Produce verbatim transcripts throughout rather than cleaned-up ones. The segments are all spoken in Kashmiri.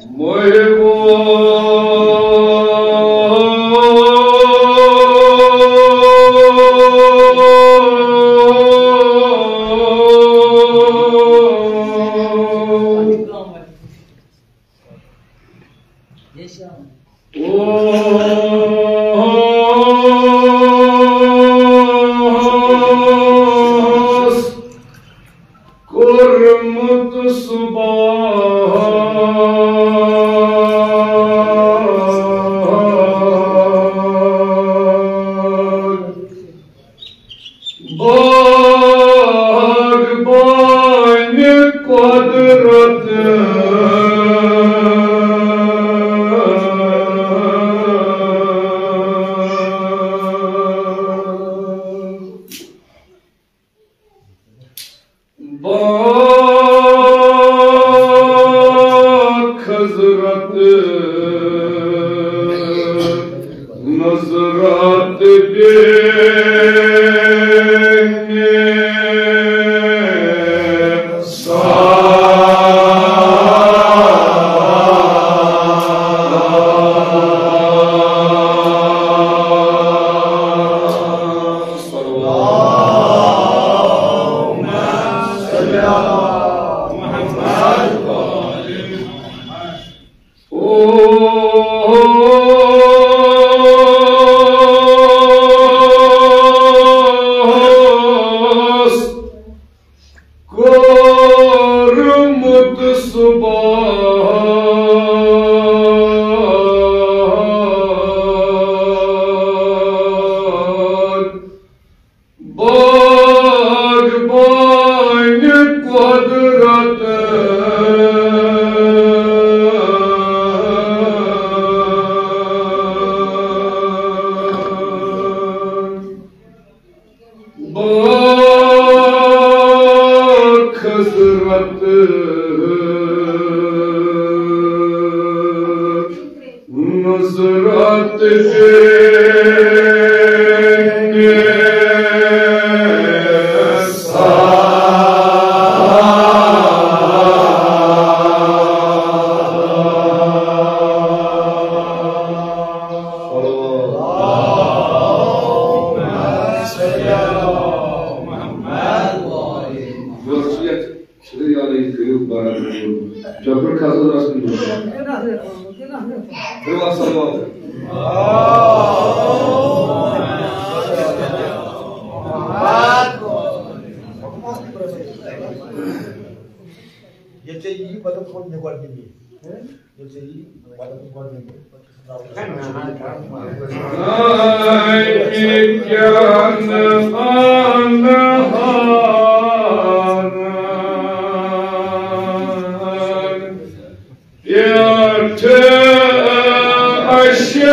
محبو اوس کوٚرمُت صبح۔ باغبانِ قۄدرت۔ باخضرت نظرات بے اوس کوٚرمُت صبح۔ باغبانِ قۄدرت۔ باخضرت نظرات بے وصیت۔ سُلے علی کٔرِو برابر۔ جبر کھسو رس کُن۔ کٔرِو اَتھ صلوات۔ ییٚلہِ ژےٚ یی، پَتہٕ کوٚر مےٚ گۄڈٕ نِمہِ۔ ییٚلہِ ژےٚ یی، پَتہٕ کوٚر مےٚ گۄڈٕ نِمہِ۔ پٮ۪ٹھ اَسہِ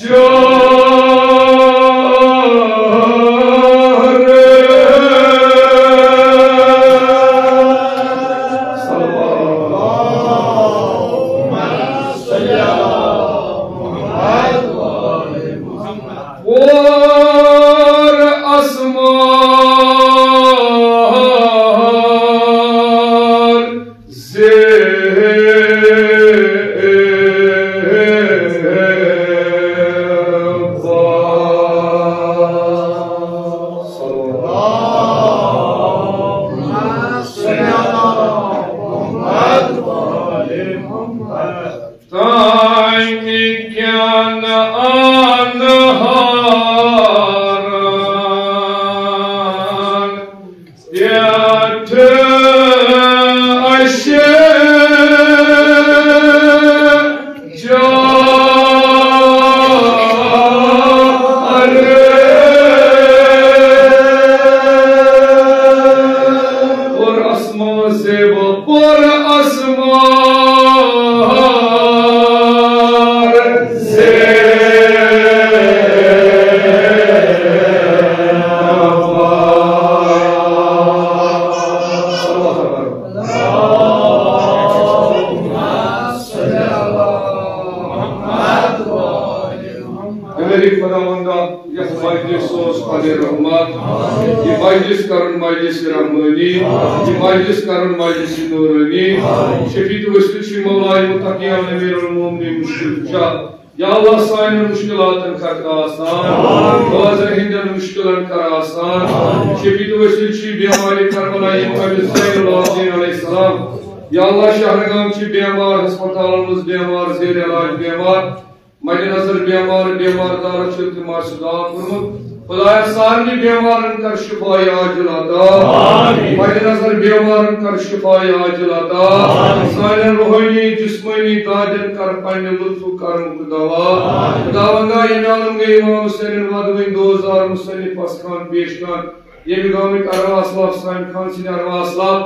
جار۔ پور آسمان زیبا۔ تامہِ کٮ۪ن انہارن پٮ۪ٹھ اَسہِ جار۔ پور آسمان زیبا، پور آسمان زیبا۔ اے خداوندا، یتھ مجلس اوس پنٕنۍ رحمت، یہِ مجلس کرن مجلس رحمانی، یہ مجلس کرن مجلس نورانی۔ شفیع تہٕ وسیلہٕ چھُے مولا متقیان امیر المومنین مشکل کشا۔ یا اللہ، سانٮ۪ن مشکلاتن کر آسان، بازر ہٕنٛدٮ۪ن مشکلن کر آسان۔ شفیع تہٕ وسیلہٕ چھُے بیمارِ کربلا یِم قبل زین العابدین علیہ السلام۔ یا اللہ، شہرگام چھِ بیمار، ہسپتالن منٛز بیمار، زیر علاج بیمار، مد نظر بیمار، بیمار دارس چھُ تِمن سۭتۍ دعا کوٚرمُت۔ خدایا، سارنٕے بیمارن کر شفاء عاجل عطا۔ آمین۔ مد نظر بیمارن کر شفاء عاجل عطا۔ آمین۔ سانٮ۪ن روحٲنی، جسمٲنی دادٮ۪ن کر پننہِ لطفُک کرمُک دوا۔ آمین۔ خداوندا، ییٚمہِ عالم گٔے امام حسینن ودوٕنۍ دوزار مصنف پسخان پیش خان، ییٚمہِ گامٕکۍ ارواح اسلاف، سامہِ خان سٕنٛدۍ ارواح اسلاف،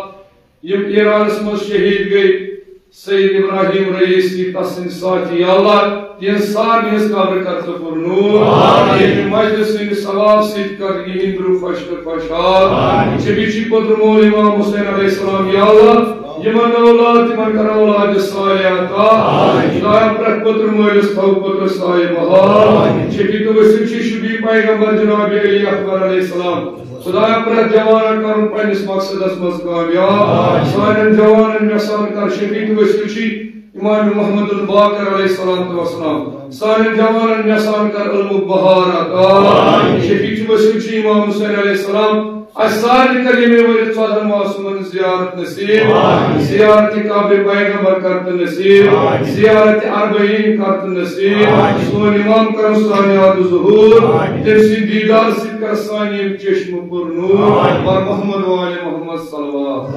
یِم ایرانس منٛز شہید گٔے، سید ابراہیم رئیسی، تسٕنٛدۍ ساتھی، یا اللہ، تِہنٛز سارنٕے ہٕنٛز قبر کر ژٕ پر نور۔ آمین۔ ییٚمہِ مجلس ہٕنٛدِ ثواب سۭتۍ کر یِہنٛدۍ روح خۄش تہٕ خۄشحال۔ آمین۔ شفیع چھُے پوٚتُر مول امام حسین علیہ السلام، یا اللہ، یِمن اولاد، تِمن کر اولاد صالح عطا۔ آمین۔ خدایا، پرٛٮ۪تھ پوٚتُر مٲلِس تھاو پوٚتُر سایہِ بہار۔ آمین۔ شفیع تہٕ وسیلہٕ چھُے شبیہ پیغمبر جناب علی اکبر علیہ السلام۔ خدایا، پرٛٮ۪تھ جوانن کرُن پننِس مقصدس منٛز کامیاب۔ آمین۔ سانٮ۪ن جوانن یژھان کر، شفیع تہٕ وسیلہٕ چھُے امام محمد الباقر علیہ الصلوۃ والسلام۔ سانٮ۪ن جوانن یژھان کر علمُک بہار عطا۔ آمین۔ شفیع تہٕ وسیلہٕ چھُے امام حسین علیہ السلام۔ اسہِ سارنٕے کر ییٚمہِ ؤرۍ ژۄدہن معصومن زیارت نصیب۔ آمین۔ زیارت قبر پیغمبر کر تہٕ نصیب۔ آمین۔ زیارت اربعین کر تہٕ نصیب۔ آمین۔ سون امام کر سانہِ یاد ظہور۔ آمین۔ تٔمۍ سٕنٛدِ دیدار سۭتۍ کر سانہِ یِم چشمہٕ پر نور۔ آمین۔ بر محمد و آل محمد صلوات۔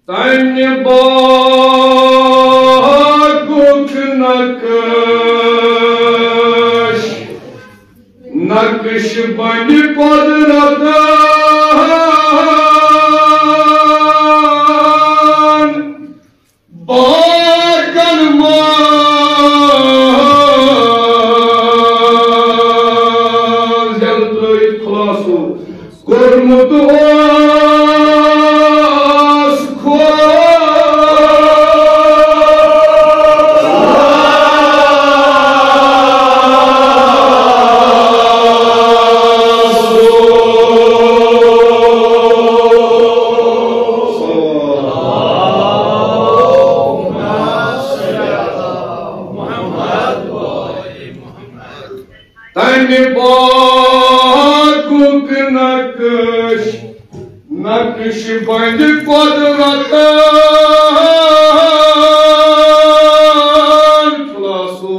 تمہِ باغُک نقش، نقش بنہِ قۄدرتن۔ باغن منٛز یلہٕ ترٲوِتھ خلاصو کوٚرمُت اوس خۄش۔ تمہِ باغُک نقش، نقش بنہِ قۄدرتن۔ خلاصو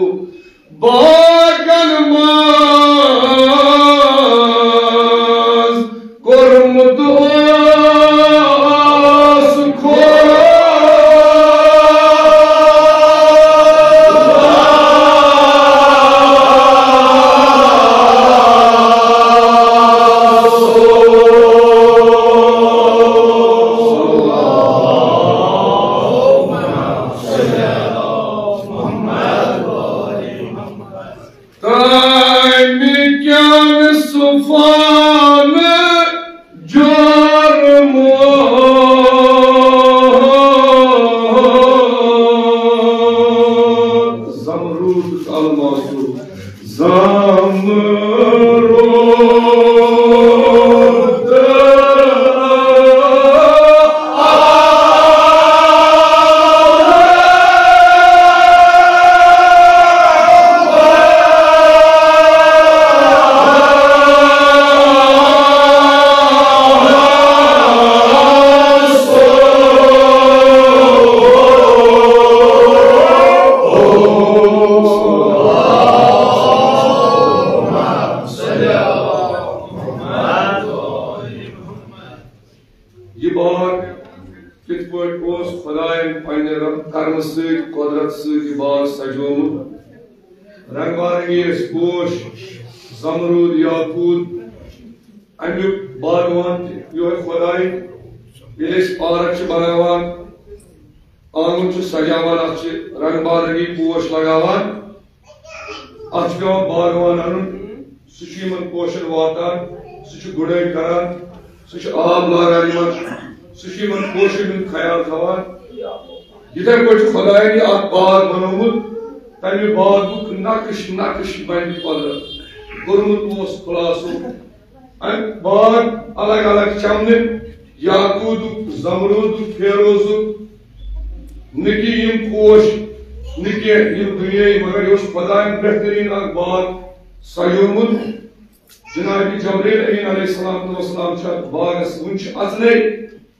باغن منٛز کوٚرمُت اوس خۄش۔ تمہِ کٮ۪ن صفان جرمو۔ زمرود الماسو۔ زمرود۔ یہِ باغ کِتھ پٲٹھۍ اوس خۄدایَن پننہِ رب کرمہٕ سۭتۍ، قۄدرت سۭتۍ یہِ باغ سجومُت؟ رنگ برنگی ٲسۍ پوش، زمرود، یاقوت۔ اَمیُک باغوان تہِ یِہوٚے خۄداے۔ ییٚلہِ أسۍ پارک چھِ بناوان، آنگُن چھِ سجاوان، اَتھ چھِ رنگ برنگی پوش لگاوان، اَتھ چھُ پٮ۪وان باغوان اَنُن۔ سُہ چھُ یِمن پوشن واتان، سُہ چھُ گُڈٲے کران، سُہ چھُ آب لاران یِمن، سُہ چھُ یِمن پوشن ہُنٛد خیال تھاوان۔ یِتھے پٲٹھۍ چھُ خۄدایَن یہِ اکھ باغ بنومُت، تَمہِ باغُک نقش نقش بنہِ قۄدرت۔ کوٚرمُت اوس خلاصہٕ۔ اَمہِ باغ الگ الگ چمنہٕ، یاقوٗتُک، زمروٗدُک، فیروزُک، نہٕ کہِ یِم پوش، نہٕ کینٛہہ یِم دُنیٲیی، مگر یہِ اوس خۄدایَن بہتریٖن اکھ باغ سجومُت۔ جناب جبرائیل امین علیہ الصلوۃ والسلام چھُ اتھ باغس، وُنہِ چھُ اژنَے،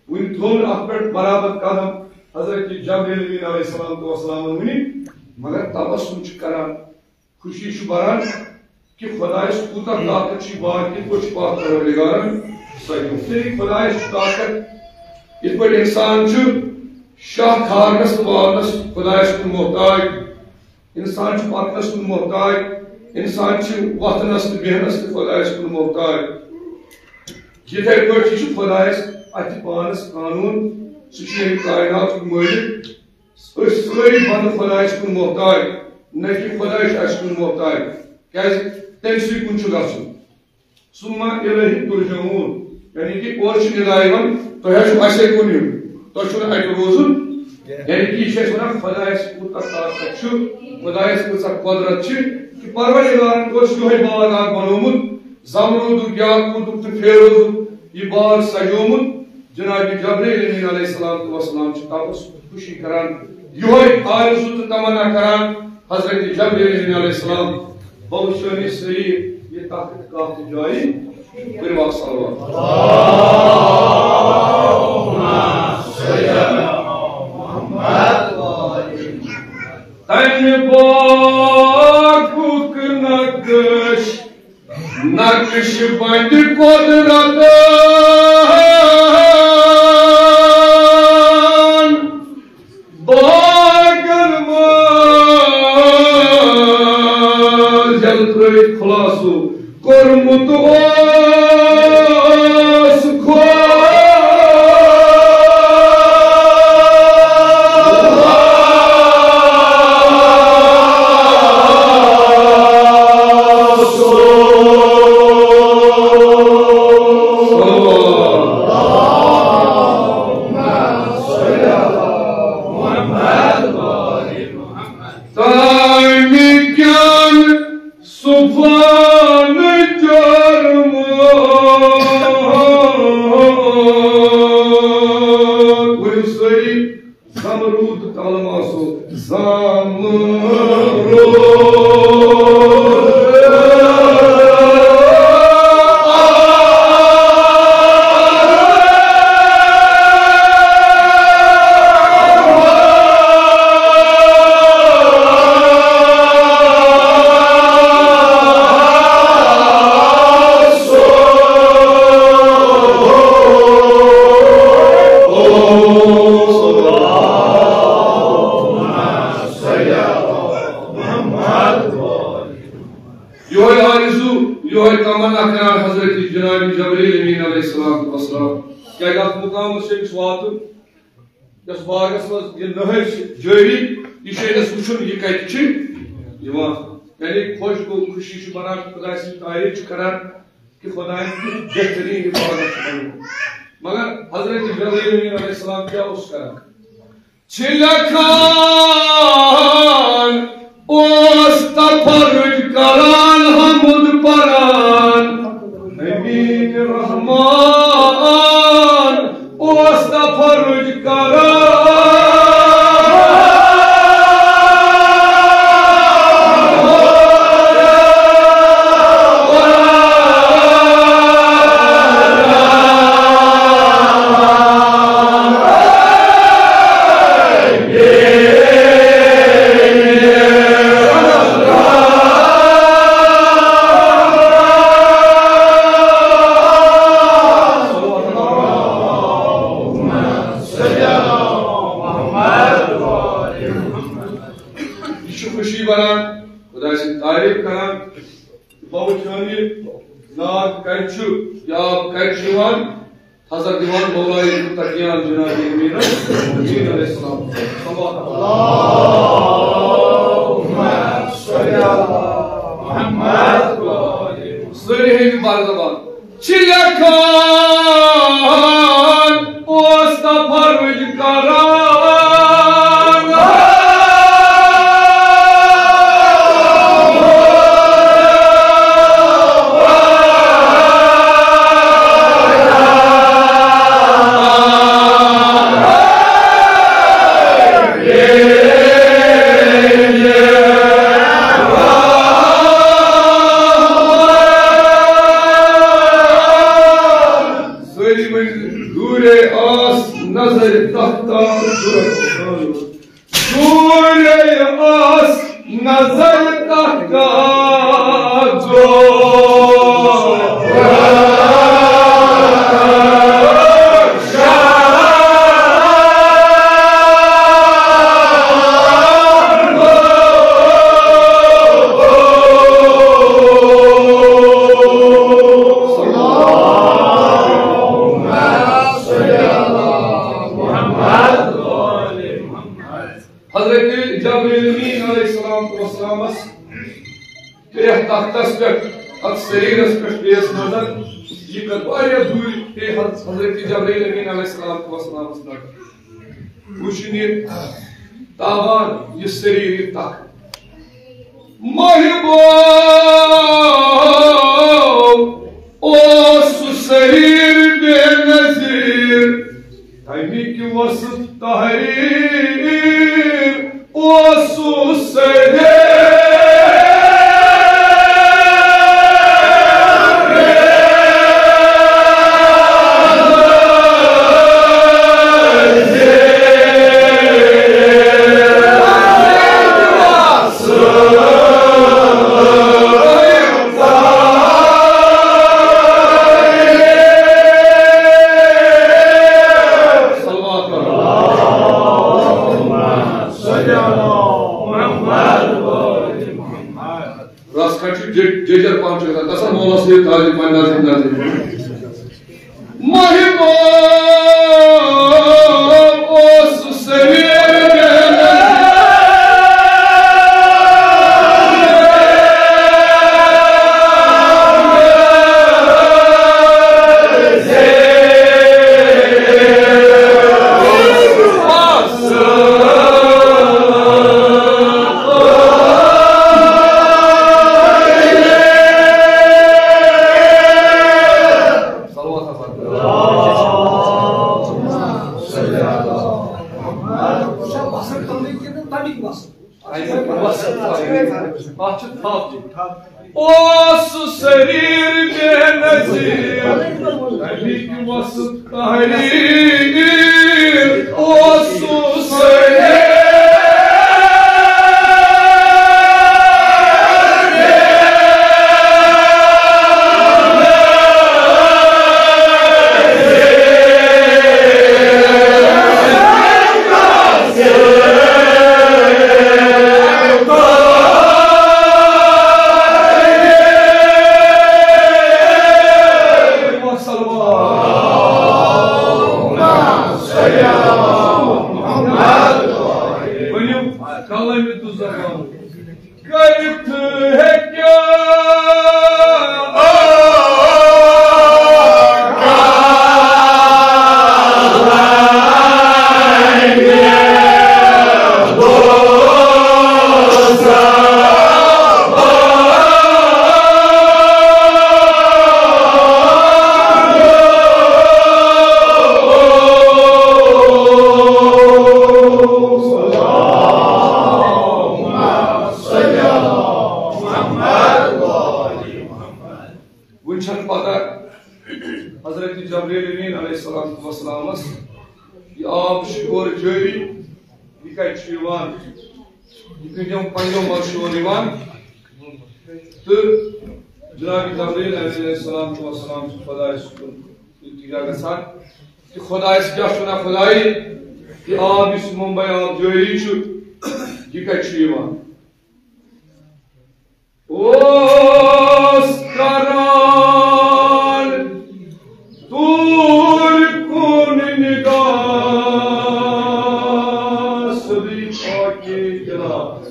وُنہِ تھوٚو نہٕ اتھ پٮ۪ٹھ برابر قدم حضرت جبرائیل امین علیہ الصلوۃ والسلام وُنہِ، مگر تبسم چھُ کران، خوشی چھُ بران کہ خدایس کوٗتاہ طاقت چھُ، یہِ باغ کِتھ پٲٹھۍ چھُ پاک پروردگارن سجومُت۔ یعنی خدایس چھُ طاقت، یِتھ پٲٹھۍ انسان چھُ شاہ کھارنس تہٕ والنس خدایس کُن محتاج، انسان چھُ پکنس کُن محتاج، انسان چھُ وۄتھنس تہٕ بیہنس تہِ خۄدایس کُن محتاج۔ یِتھے پٲٹھۍ چھُ خۄدایس اتھِ پانس قانون، سُہ چھُ ییٚمہِ کائناتُک مٲلِک۔ أسۍ سٲری بندٕ خۄدایس کُن محتاج، نہ کہِ خۄداے چھُ اسہِ کُن محتاج، کیازِ تٔمۍ سٕے کُن چھُ گژھُن۔ ثم الیہ ترجعون، یعنی کہ اورٕ چھُ ندا یِوان، تۄہہِ حظ چھُو اَسے کُن یُن، تۄہہِ چھُو نہٕ اَتہِ روزُن۔ یعنی کہ یہِ چھِ اَسہِ وَنان خۄدایَس کوٗتاہ طاقت چھُ، خۄدایَس کۭژاہ قۄدرت چھِ، کہ پروردگارَن اوس یِہوٚے باغ اَکھ بنومُت، زمروٗدُک، یاقوٗتُک تہٕ فیروزُک یہِ باغ سجومُت۔ جناب جبرائیل امین علیہ الصلوۃ والسلام چھِ تَوَس خوشی کران، یِہوٚے آرزو تہٕ تمنا کران۔ حضرت جبرائیل امین علیہ السلام، بہٕ وٕچھٲنی سٲری یہِ تخت کتھ جایہِ، کٔرِو اکھ صلوات۔ تمہِ باغُک نقش نقش بندِ قۄدرتن، باغن منٛز یلہٕ ترٲوِتھ خلاصہٕ کوٚرمُت اوس خۄدا۔ تامہِ کٮ۪ن صوفن جرمن۔ ؤنِو سٲری، زمروٗد تلہٕ ما سُہ زمروٗد۔ یِہوٚے آرزو، یِہوٚے تمنا کران حضرت جناب جبرائیل امین علیہ الصلوۃ والسلام۔ کیازِ اتھ مقامس چھُ أمِس واتُن، یتھ باغس منٛز یہِ نہر چھِ جٲری، یہِ چھُ أمِس وٕچھُن، یہِ کتہِ چھِ یِوان۔ یعنی خۄش گوٚو، خوشی چھِ بنان، خۄداے سٕنٛز تعریٖف چھِ کران کہ خۄدایَن کیُتھ بہتریٖن یہِ باغ چھُ بنومُت۔ مگر حضرت جبرائیل امین علیہ السلام کیٛاہ اوس کران؟ چھِ لیکھان، اوس تفرج کران، حمد پران، امین رحمان اوس تفرج کران۔ یہِ چھُ خوشی بنان، خۄداے سٕنٛز تعریٖف کران۔ بہٕ وٕچھان یہِ ناگ کَتہِ چھُ، یہِ آب کَتہِ چھُ یِوان؟ حضرت دیوان مولائے متقیان جناب امین المؤمنین علیہ السلام۔ سٲری ہیٚکِو بار زبان۔ چھِ لیکھان، اوس تفرج کران۔ تس پٮ۪ٹھ، اتھ سریرس پٮ۪ٹھ پیس نظر، یہِ کتھ واریاہ دوٗرِ پیٚیہِ حض-، حضرت جبرائیل امین علیہ الصلوۃ والسلامس نظر۔ وٕچھِن یہِ تاوان، یہِ سریر، یہِ تخت۔ محبوب اوس سُہ سریر بے نظیر، تَمِکۍ وصف تحریر اوس سُہ سریر۔ رس کھنڈ چھُ جے-، جیجر پہن چھُ گژھان، گژھان مولس یہِ تاج پنڈا سٕنٛدۍ نزدیٖک۔ محبوب اوس سریر بے نظیر۔ اوس سریر بے نظیر، تَمِکۍ وصف تحریر اوس سُہ سریر۔ ؤنِو، کلمِ دُ زبان کٔرِتھ ہیٚکیٛاہ وٕنہِ چھَنہٕ پتہ حضرت جبرائیل امین علیہ الصلوۃ والسلامس یہِ آب چھُ یورٕ جٲری، یہِ کتہِ چھُ یِوان، یہِ کٔمۍ پنجو منٛز چھُ یورٕ یِوان۔ تہٕ جناب جبرائیل علیہ الصلوۃ والسلام چھُ خۄدایَس کُن التجا گژھان، تہٕ خۄدایَس کیٛاہ چھُ وَنان، خۄدایہِ، یہِ آب یُس ممبئی آب جٲری چھُ، یہِ کَتہِ چھُ یِوان؟ اوس کران دوٗرِ کُن نِگاہ، سیوٚدُے پاکِ اِلٰہَس۔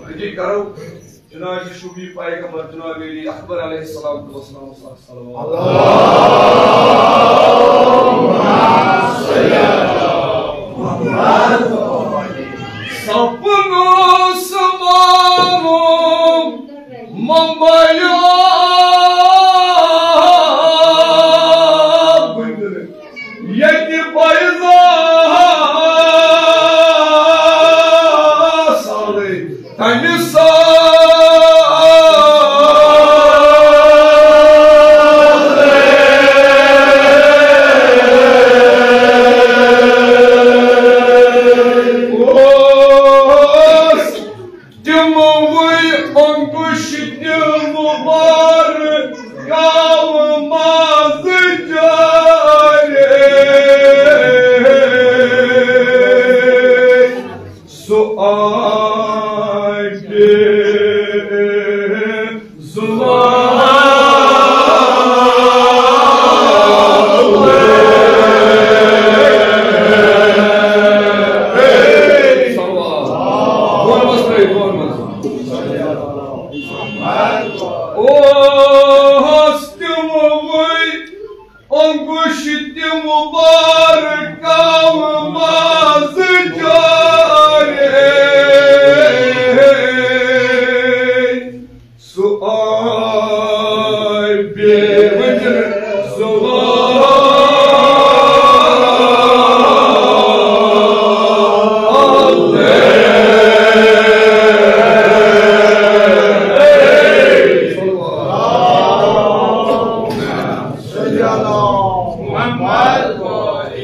أتی کرو جناب شبی پیغمبر جناب علی اکبر علیہ السلام والسلام صلوات۔ سپنو سمانو ممبیو ییٚتہِ پایزا سالے تمہِ سالے۔ اوس تِموٕے اۄنٛگُشتہِ مُبارکاو منٛزٕ جارے۔ سُہ آبِ زُلال۔ اوس تِموٕے اۄنٛگُشتہِ مُبارکاو منٛزٕ جارے۔ سُہ آبِ زُلال۔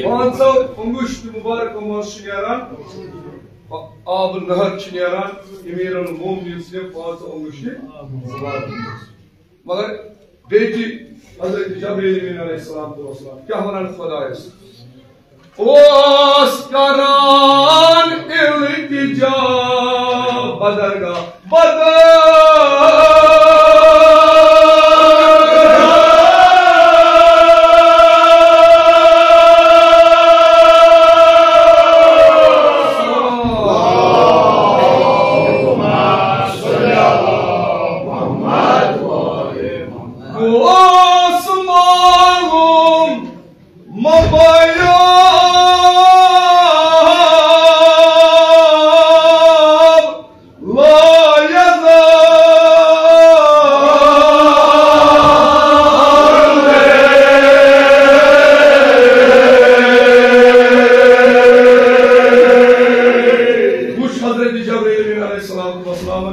پانٛژو اۄنٛگُشتہِ مُبارکو منٛز چھُ نیران، آب نہر چھُ نیران امیر المومنین سٕنٛدِ پانٛژو اۄنٛگُشتہِ مُبارکو منٛز۔ مگر بیٚیہِ تہِ حضرت جبرائیل امین علیہ السلام والسلام کیٛاہ وَنان خۄدایَس؟ اوس کران التجا بدرگاہ بدر۔ اوس معلوم مبیاب لا یزال۔ وٕچھ حضرت جبرائیل امین علیہ الصلوۃ والسلام۔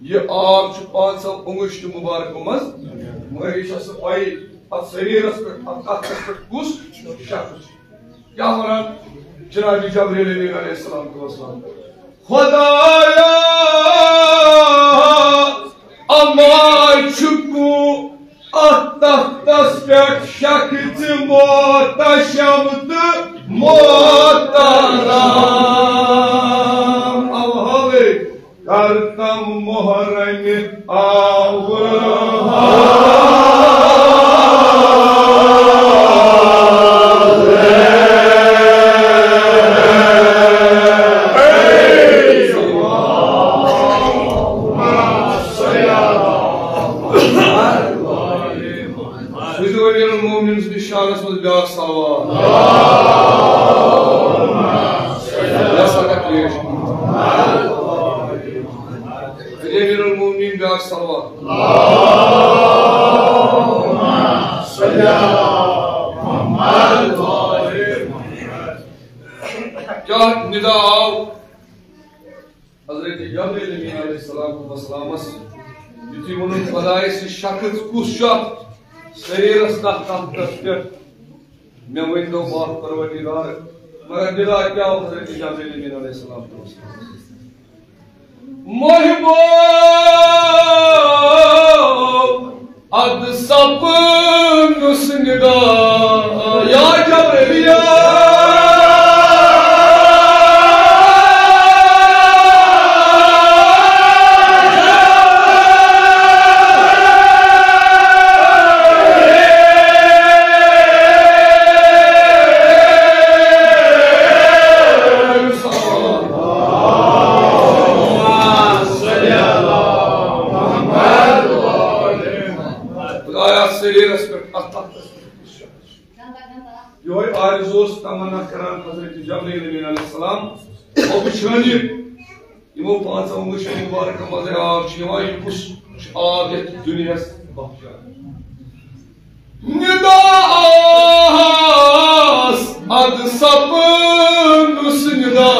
یہِ آب چھُ پانٛژو اۄنٛگُشتہِ مُبارکو منٛز، مگر یہِ چھِ اَسہِ پَیی، اَتھ سریٖرَس پٮ۪ٹھ، اَتھ اَتھَس پٮ۪ٹھ کُس شخص چھُ۔ کیٛاہ وَنان جناب جبرائیل امین علیہ الصلوۃ والسلام؟ خۄدایا، اَما چھُکھ اَتھ تختَس پٮ۪ٹھ شخص محتشم تہٕ محترم۔ اوہلے کرتم محرم آور۔ سوٗزِو امیر المومنین سٕنٛدِس شانس منٛز بیٛاکھ صلوات۔ یا سا کتھ ریش۔ امیر المومنین بیٛاکھ صلوات۔ کیٛاہ ندا آو؟ حضرت جبرائیل امین علیہ الصلوۃ والسلامس یُتھُے ووٚنُن خۄدایہِ سُہ شخص کُس چھُ اَتھ سریٖرس تَتھ تختس پٮ۪ٹھ، مےٚ ؤنۍ تو پاک پروردگار، مگر بِلا کیٛاہ اوس حضرت جبرائیل امین علیہ الصلوۃ والسلام؟ محبوب اد سپنس ندا یا جبریا۔ یہوے عارض اوس تمنا کران حضرت جبرائیل امین علیہ السلام۔ او وٕچھان یہِ، یِمو پانٛژو مُشکہِ مُبارکو منٛزے آب چھُ یِوان، یہِ کُس چھُ آب یتھ دُنیاہس بخشان؟ نداس اد سپنس ندا۔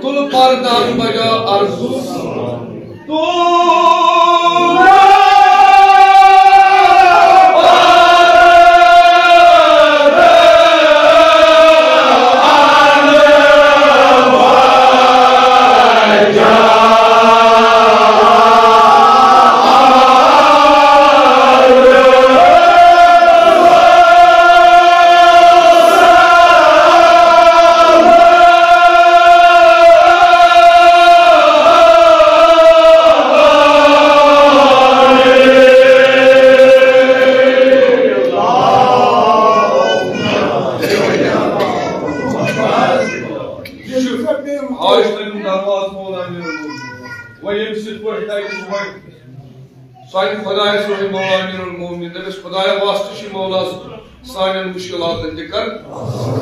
تُل پردان بجا عرض۔ حاجتن ہُنٛد دروازٕ مولا میون۔ وۄنۍ ییٚمہِ سۭتۍ پٲٹھۍ تۄہہِ صُبحٲے سانہِ خۄدایَس ووٚن مولا امیر المومنین، دَپٮ۪س، خۄدایا، واسطہٕ چھُے مولا سانٮ۪ن مُشکِلاتَن تہِ کر۔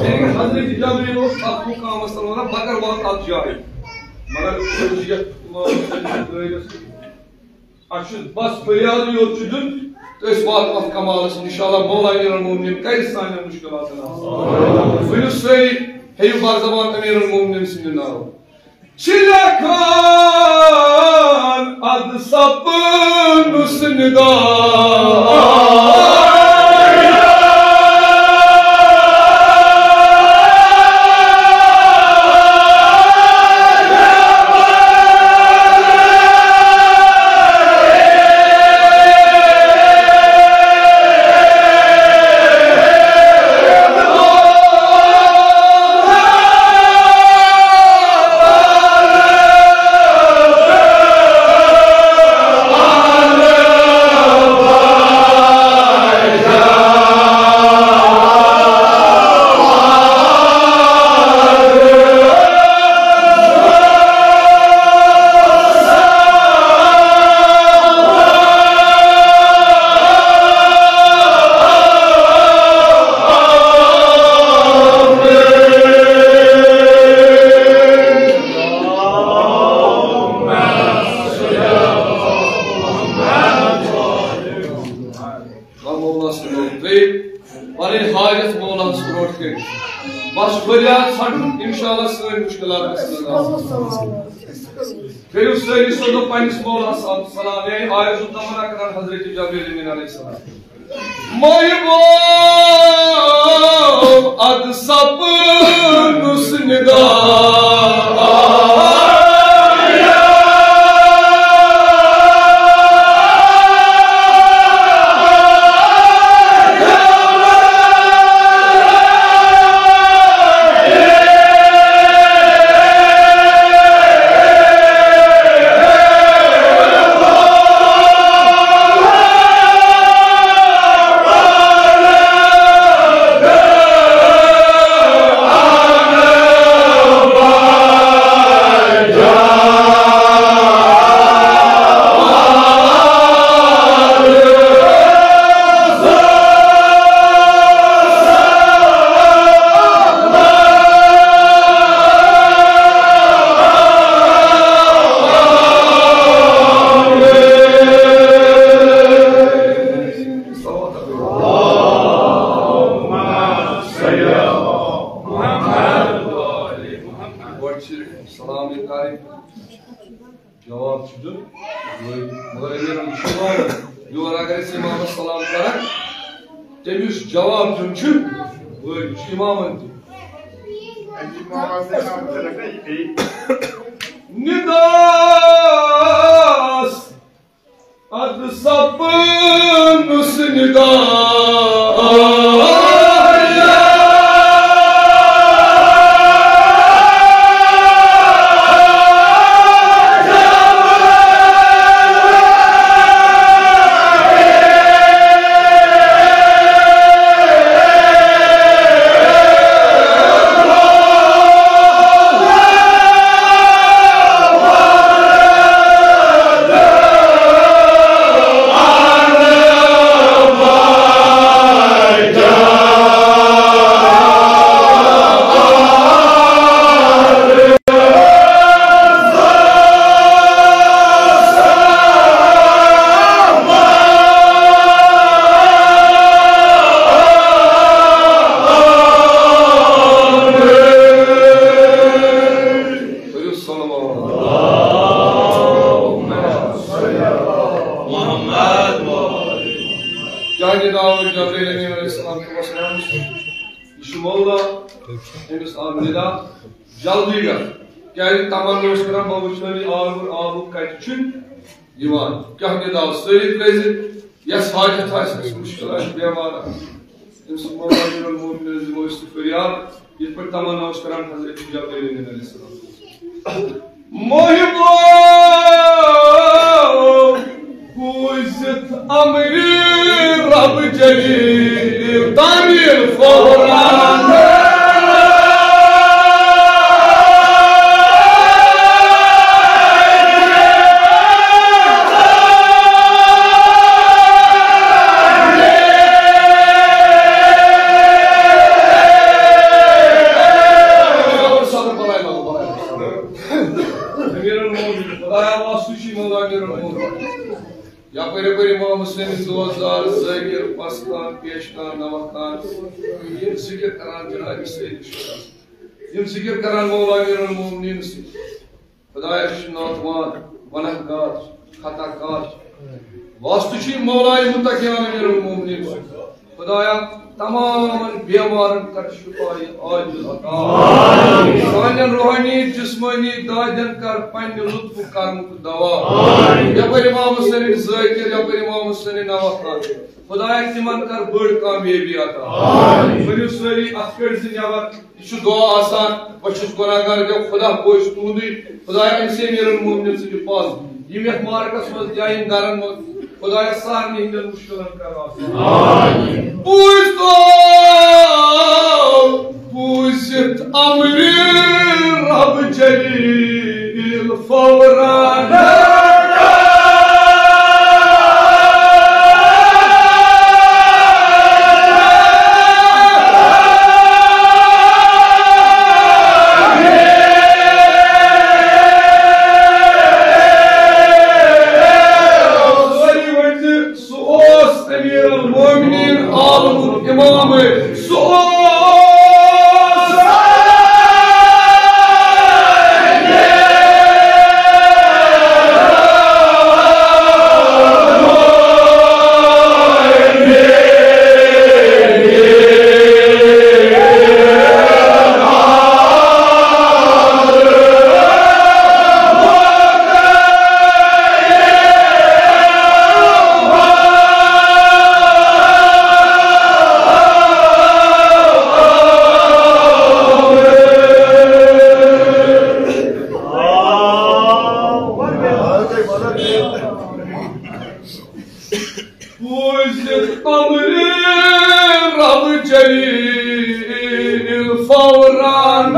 یعنی حضرت جبرائیل اوس اَتھ مُقامَس تَل وَنان، بہٕ کَر واتہٕ اَتھ جایہِ۔ مگر أسۍ چھِ یَتھ اَسہِ چھُ بس فریاد یوت چھُ دیُن تہٕ أسۍ واتو اَتھ کمالَس۔ انشاءاللہ مولا امیر المومنین کَرِ سانٮ۪ن مُشکِلاتَن آسان۔ ؤنِو سٲری، ہیٚیِو بر زبان امیر المومنین سٕنٛدِ ناوٕ۔ چھِ لیکھان ادٕ سپنُس ندا۔ مولا صٲب، ترٛٲیِو پنٕنۍ حاجت مولاہس برونٛٹھ کٔرِتھ۔ بس فریاد ژھٹُن، انشاءاللہ سٲنۍ مُشکِلات گژھن نہٕ آسٕنۍ۔ کٔرِو سٲری سوزو پننِس مولاہس سلام۔ اے عارض التمنا کران حضرت جبرائیل امین علیہ السلام۔ مٔہۍ ووٚو ادٕ سپنُس ندا۔ گۄڈٕ چھِ سلام کَرٕنۍ، جواب چھُ دیُن۔ مگر اگر یِم چھِ یِوان یور، اگر أسۍ اِمامَس سلام کَران، تٔمِس جواب دیُن چھُ وٲجِب، چھُ اِمامَن تہِ۔ نداس ادٕ سپنُس ندا۔ جبرائیل امین علیہ السلام کو وسلام۔ یہ چھُ مولا، أمِس آو ندا، جلدی گژھ۔ کیٛازِ تمنا اوس کران، بہٕ وٕچھِ ہا یہِ آلوُر، آلوُر کتہِ چھُ یِوان؟ کیٛاہ ندا اوس؟ سٲری ترٲوۍ زِ یس حاجت آسہِ، یس مُشکل آسہِ، بیمار آسہِ، أمِس مولا امیر المومنین دِمو أسۍ سُہ فریاد، یِتھ پٲٹھۍ تمنا اوس کران حضرت جبرائیل امین علیہ السلام۔ محبو، بوٗزِتھ امرِ رب جلیل، تعمیٖل فوراً۔ امیر المومنین، خدایا واسطہٕ چھُے مولا امیر المومنین۔ یپٲرۍ یپٲرۍ امام حسین دوستدار، ذٲکر، پستان، پیشکان، نوخان، یِم ذکر کران جناب سید شہدا، یِم ذکر کران مولا امیر المومنین سٕنٛدۍ۔ خدایا چھُ ناتوان، گناہ گار، خطا کار۔ واسطہٕ چھُے مولائے متقیان امیر المومنین۔ خدایا، تمامن بیمارن کر شفای عاجل عطا۔ سانٮ۪ن روحانی، جسمانی دادٮ۪ن کر پننہِ لطف کرمُک دوا۔ یپٲرۍ امام حسین ذٲکر، یپٲرۍ امام حسین نوخان۔ خدایا، تِمن کر بٔڑ کامیٲبی عطا۔ ؤلِو سٲری اتھ پٮ۪ٹھ زِ نٮ۪بر۔ یہِ چھُ دعا آسان، بہٕ چھُس گۄناہگار، گوٚو خدا بوزِ تُہُنٛدُے۔ خدایا، أمۍ سٕے امیر المومنین سٕنٛدِ پاس، یِم یتھ مارکس منٛز یا یِم گرن منٛز، خدایا، سارنٕے ہٕنٛدٮ۪ن مُشکلن کر آسان۔ بوٗزتو، بوٗزِتھ امرِ رب جلیل فوراً۔ سُہ اوس امیر المومنین عالمُک امام۔ سُہ اوس۔ بوٗزِتھ امرِ رب جلیل فوراً۔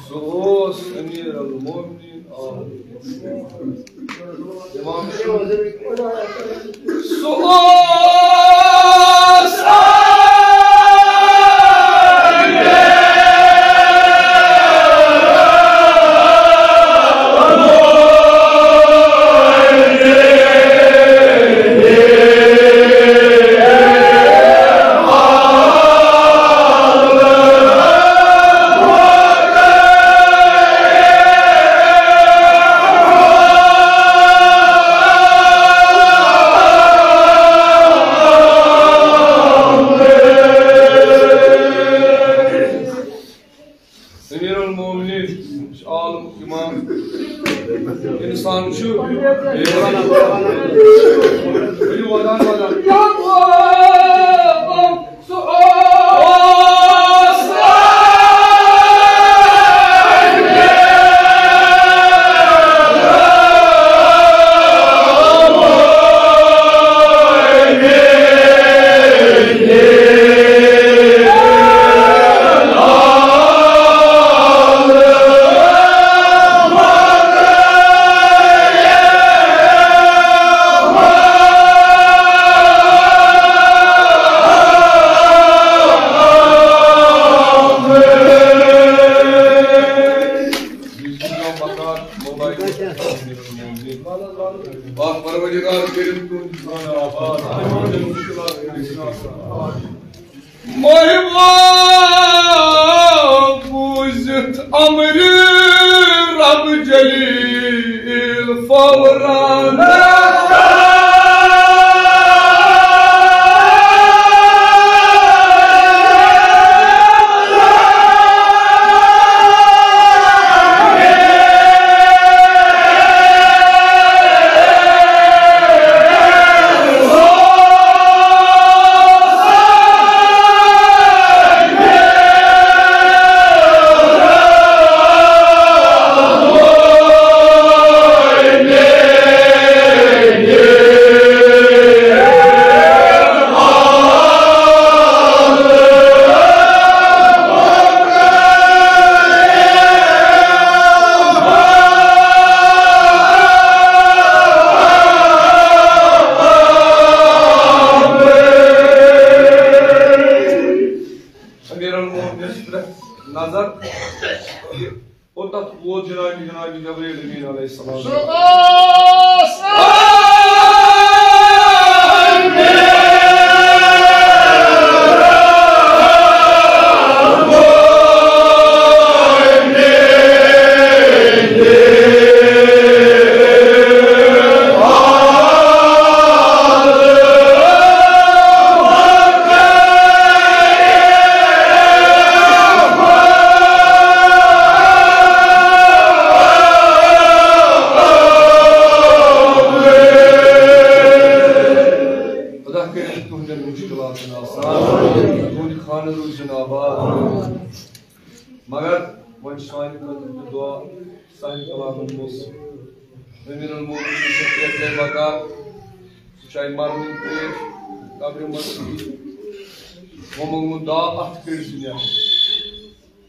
سُہ اوس امیر المومنین۔ آ۔ امام شمس۔ سُہ اوس۔ امیر المومنین چھُ عالم امام۔ انسان چھُ۔ ؤلِو ودان ودان۔ سُہ اوس۔ مکان، مولا، آ پروردگار، کٔرِتھ تُہُنٛد خانہٕ آباد، تُہٕنٛدٮ۪ن مُشکِلاتن ہٕنٛدۍ آسان۔ مہربان بوٗزِتھ امرِ رب جلیل فوراً۔ امیر المومنین پٮ۪ٹھ نظر، اور تتھ ووت جناب، جناب جبرائیل امین علیہ السلام۔ خدا کٔرِنۍ تُہنٛدٮ۪ن مُشکِلاتن آسان، تُہنٛدِ خانہٕ روٗزِن آباد۔ مگر وۄنۍ چھُ سانہِ خٲطرٕ تہِ دُعا، سانہِ کلامن منٛز امیر المومنین چھُ پرٛٮ۪تھ جایہِ بکار، سُہ چھُ اَتہِ مرنٕے پرٛیش، قبرِ منٛز وۄنۍ موٚنگمُت دعا، اَتھ کٔرِو سُہ نیرُن۔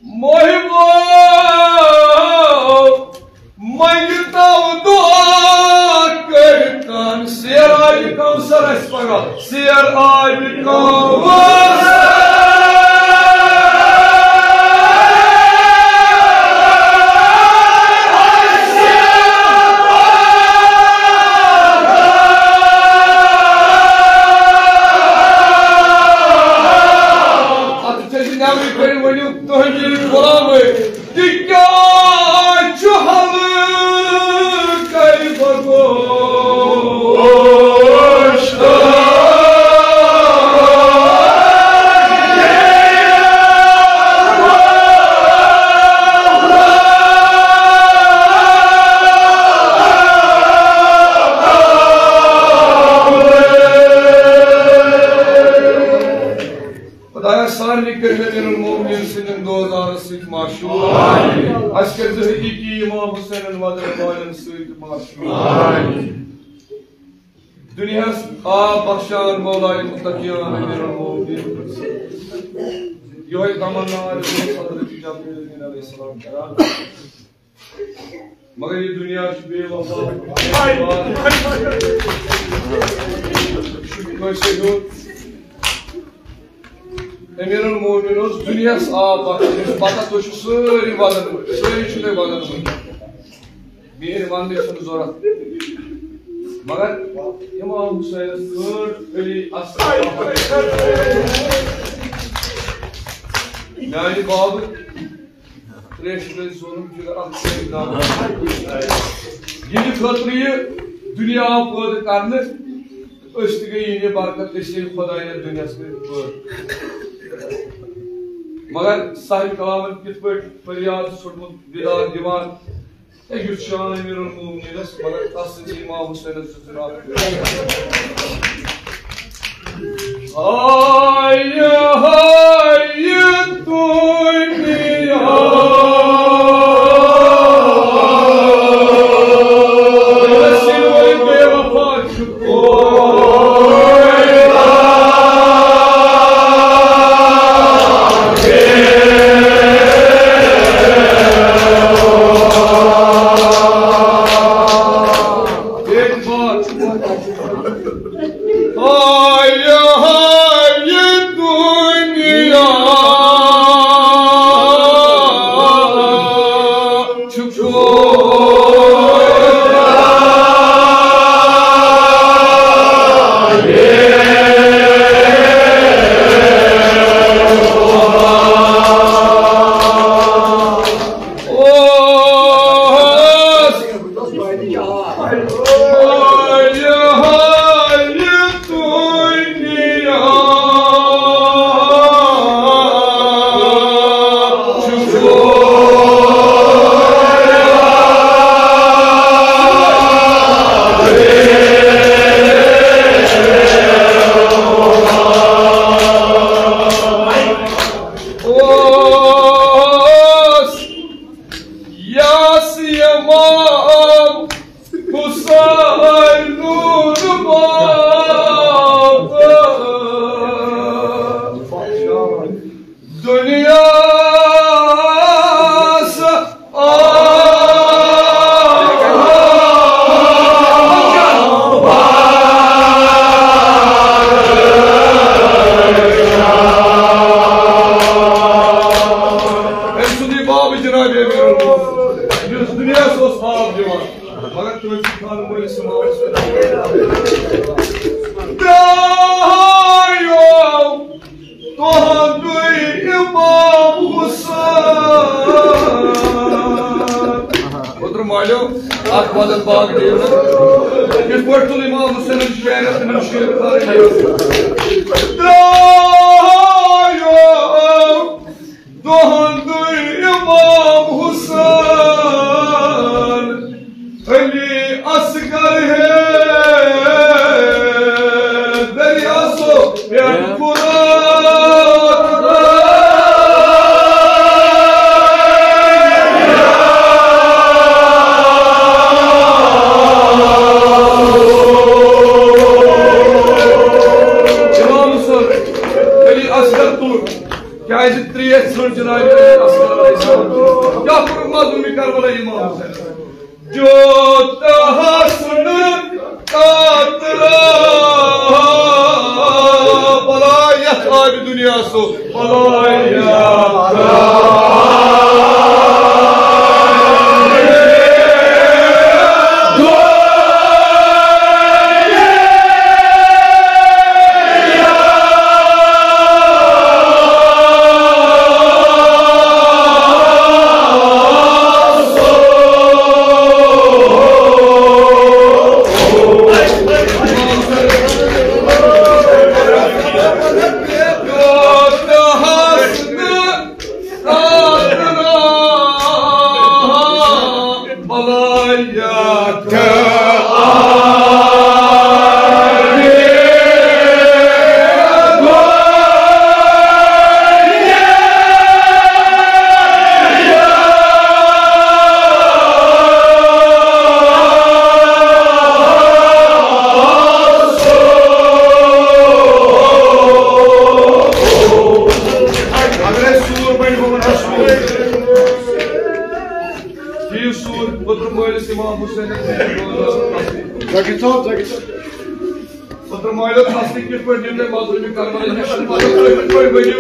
محبو منگتو دعا کٔرتن، سیر آبِ کوثر اسہِ پگاہ، سیر آبِ کوثر۔ اتھ چھِ أسۍ نٮ۪برٕ کَنہِ ؤنِو تُہٕنٛدِ غلامٕے، تہِ کیٛاہ چھُ حلقَے بگوش؟ خدایا، سارنٕے کٔرۍ مےٚ امیر المومنین سٕنٛدٮ۪ن دوزارن سۭتۍ معشوق۔ آمین۔ اَسہِ کٔرۍ زِ حقیقی امام حسینن وَدن والٮ۪ن سۭتۍ معشوق۔ آمین۔ دُنیاہَس آب بخشان مولا متقیان امیر المومنین۔ یِہوٚے تمنا آسہِ حضرت جبرائیل امین علیہ السلام کران۔ مگر یہِ دُنیا چھُ بے وفا۔ کٲنٛسہِ ہیوٚر۔ امیر المومنین اوس دُنیاہَس آب بخشان۔ مےٚ چھُ پتہ تُہۍ چھِو سٲری وَدن وٲلۍ، سٲری چھِو تُہۍ وَدن وٲلۍ۔ میٲنۍ وننٕچ چھنہٕ ضروٗرت۔ مگر امام حسینس کٔر علی اصغر میانہِ بابہٕ تریش ترٲوِتھ سونُم جگر اکھ سۭتۍ دم۔ یِہنٛدِ خٲطرٕ یہِ دُنیا آو پٲدٕ کرنہٕ، أسۍ تہِ گٔے یِہنٛدِ برکت، أسۍ ییٚلہِ خۄداے یتھ دُنیاہس منٛز پٲدٕ۔ مگر صاحب کلامن کِتھ پٲٹھۍ فریاد ژھوٚٹمُت، بیدار دِوان، ہے، یُتھ شان امیر المومنینس، مگر تس سۭتۍ امام حسینس زٕ ژناف۔ ہاے، ہاے، دُنیا۔ بے وفا چھُ۔ ہاے، ہاے، دُنیا۔ اوس یاس امام حسین نور باب دنیاس آ۔ أمۍ سُنٛدُے باب جناب امیر المؤمنین، یُس دُنیاہَس اوس آب دِوان، مگر تٔمۍ سُنٛد خانہٕ مٲلِس سُماوَس پٮ۪ٹھ۔ درٛایو تُہُنٛدُے امام حسین۔ اوترٕ مالیو اکھ بدل باغ دِیو نہٕ۔ یِتھ پٲٹھۍ تُل امام حسینَن شعر تہٕ نِم شعر کھارٕنۍ۔ درٛایو تُہُنٛدُے امام حسین۔ علی اصغر ہے دریا سو پیار فرات۔ امام حسین، علی اصغر تُل، کیازِ ترٛیش ژھٕنۍ جناب علی اصغر علیہ السلام؟ کیٛاہ کوٚرُکھ مظلوم کربلا امام حسین؟ جو تحسن قطرہ بلا یتھ آبِ دنیا سو بلا یتھ۔ اگرے سوٗر بنہِ، بہٕ وَنہٕ ہا سوٗر۔ ٹھیٖک سوٗر، اوترٕ مٲلِس امام حسینَس۔ زَگہِ ژوٚپ، زَگہِ ژوٚپ۔ اوترٕ مٲلِس اصلی کِتھ پٲٹھۍ دِیِو تُہۍ مظلومِ کربلا؟ مےٚ چھُنہٕ پَتہ تُہۍ کِتھ پٲٹھۍ ؤنِو،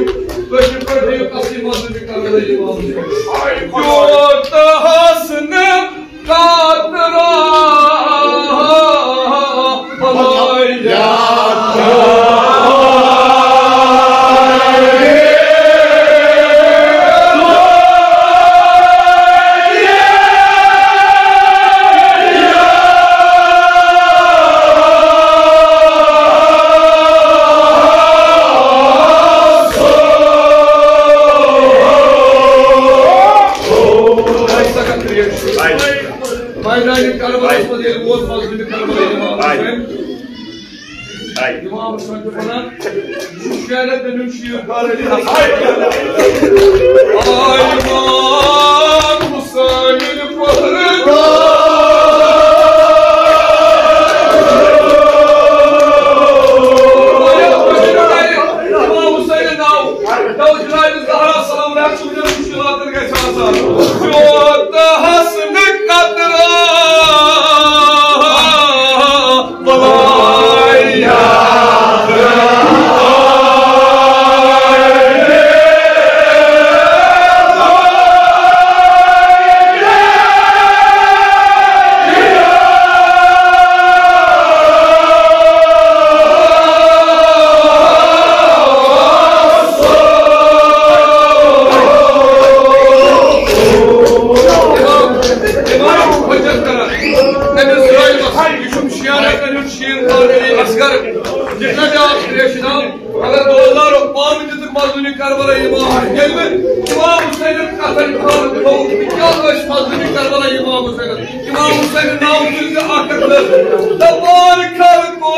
تُہۍ کِتھ پٲٹھۍ دِیِو اصلی مظلومِ کربلا امام حسین؟ یوٗتاہ حسنہٕ قطرہ بلا یتھ۔ میدانِ کربلاہَس منٛز ییٚلہِ ووت مظلومِ کربلا امام حسین، امام حسین چھُ وَنان، شعرَن تٔمِس شیٖر کر۔ آے امام حسین پہرٕ۔ امام حسین ناو، ناو جناب زہرا سلام علیہا۔ مشکلاتن گژھِ آسان۔ یوٗتاہ حسنہٕ قطرہ بلا یتھ۔ یہِ چھا بیٛاکھ ترٛیش جناب؟ مگر دوستانو، پانہٕ دِتُکھ مظلومِ کربلا امام حسین۔ ییٚلہِ نہٕ امام حسینن کتھن خٲطرٕ تھوٚوُکھ، تہِ کیٛاہ ٲسۍ مظلومِ کربلا امام حسینن؟ امام حسین ناو تُلۍ زِ اکھ اکھ لفظ۔ دپان خلقو،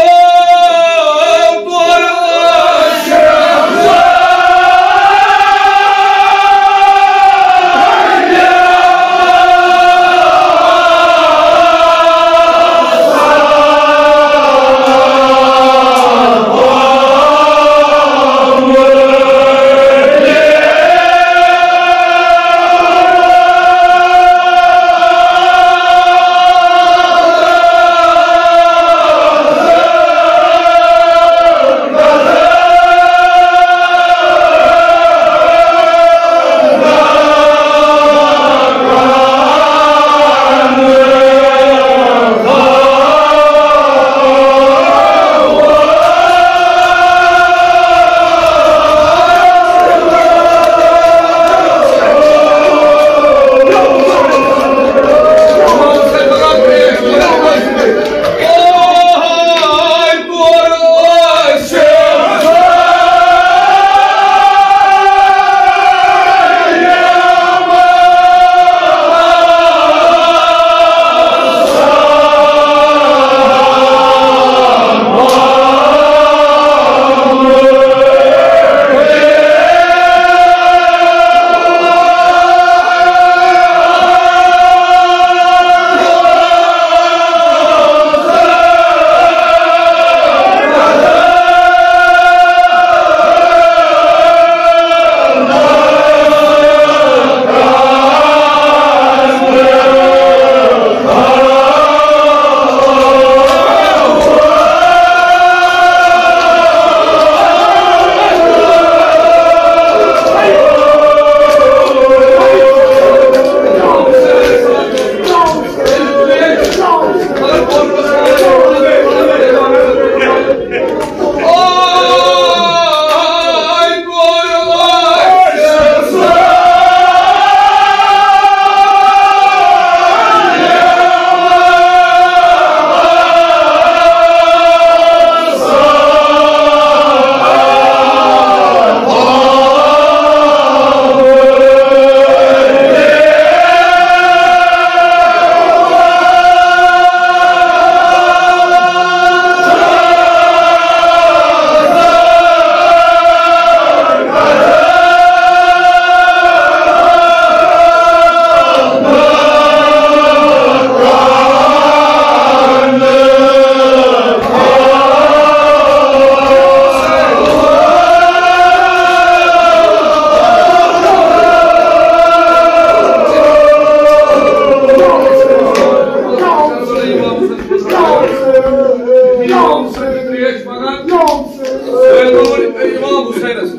تورٕ ٲسۍ امام حسینس۔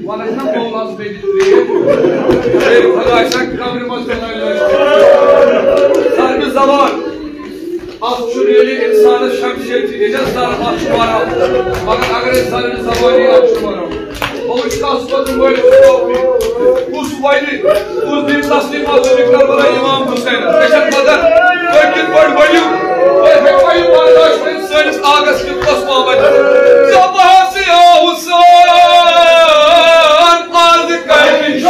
وَنان چھِنہ مولس بیٚیہِ تہِ ترٛیش۔ اے خۄداے سٕنٛدِ قبرِ منٛز بَنٲوِو أسۍ۔ صاحبِ زمان، اَتھ چھُ ییٚلہِ اِنسانَس شمشیر چھِ ییٚتٮ۪تھ ضرب، اَتھ چھُ مَران۔ مگر اگر أسۍ صاحبِ زمانی اَتھ چھُ مَران۔ بہٕ وٕچھِ کَس پَتہٕ وٲلِتھ توفیٖق۔ کُس وَنہِ، کُس دِیہِ تسلیٖم، اَتھ چھُ کربلا امام حسین۔ مےٚ چھَنہٕ پَتہ، تُہۍ کِتھ پٲٹھۍ ؤنِو، تُہۍ ہیٚکوا یہِ برداشت کٔرِتھ؟ سٲنِس آغس کیُتھ اوس محمد؟ ژےٚ بہٕ حظ یا حسین، آز کَتہِ چھُ؟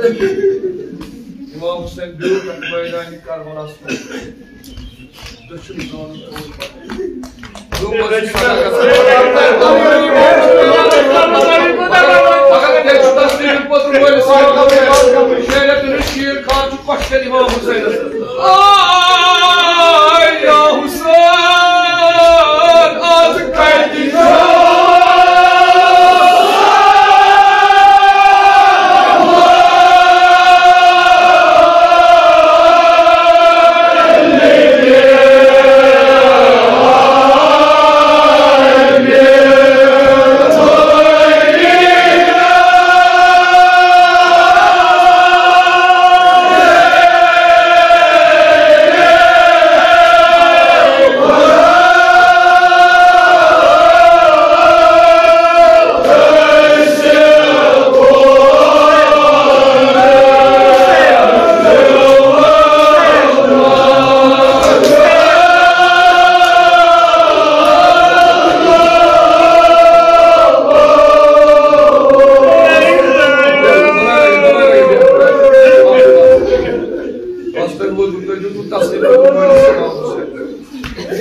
امام حسین بیوٗٹھ اَتھ مٲدانہِ کربلاہَس منٛز۔ دٔچھُن زون۔ مگر تیٚلہِ چھُ تَس تیٚلہِ پوٚتُس مٲلِس سۭتۍ شیرِتھ تٔمِس شیٖر خان چھُ question امام حسینس۔ آے یا حسین، آز کَتہِ چھُ؟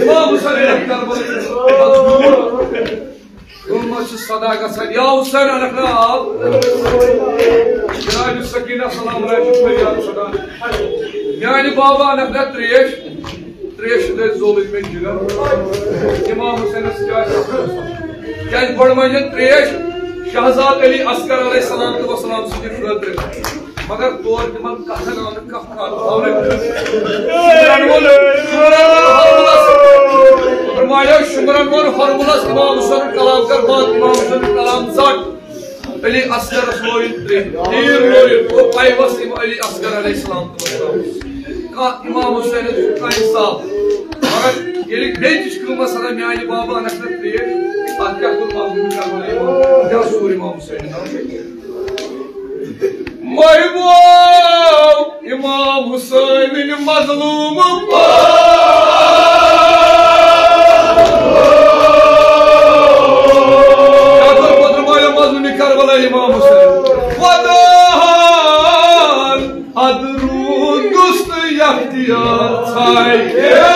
امام حسین کربلہٕ کِس مظلوم۔ یِمن منٛز چھِ صدا گژھان، یا حسین انکھ ناو۔ جناب سکینہ سلام علیکم فریاد صدا۔ میانہِ بابا انکھ نہ تریش، تریش چھِ تۄہہِ زولٕنۍ مےٚ جگر۔ امام حسینس کیٛاہ چھُ آسان؟ کیٛازِ گۄڈٕ منٛزن تریش شہزاد علی اصغر علیہ السلام تہٕ وسلام سٕنٛدِ خٲطرٕ۔ مگر تور تِمن کتھن آو نہٕ کانٛہہ کتھ، آو نہٕ شُمرن وول، شُمرن وول ہرملس۔ فرمایا، شُمرن وول ہرملس، امام حسین کلام کر بات، امام حسین کلام ژٹ۔ علی اصغرس لویُن تریش، تیٖر لویُن، گوٚو پیوس تِم علی اصغر علیہ السلام تہٕ وسلام۔ کانٛہہ امام حسین چھُ کانٛہہ انصاف۔ مگر ییٚلہِ بیٚیہِ تہِ چھِ کٲم آسان، میانہِ بابا انکھ نہ تریش، اتھ کیٛاہ کوٚر مظلوم کربلہٕ، کیٛاہ سوٗر امام حسین؟ محبوب امام حسین مظلوم۔ مظلوم کربلا امام حسین۔ ودان ادرو دوست یختیار ژھاے۔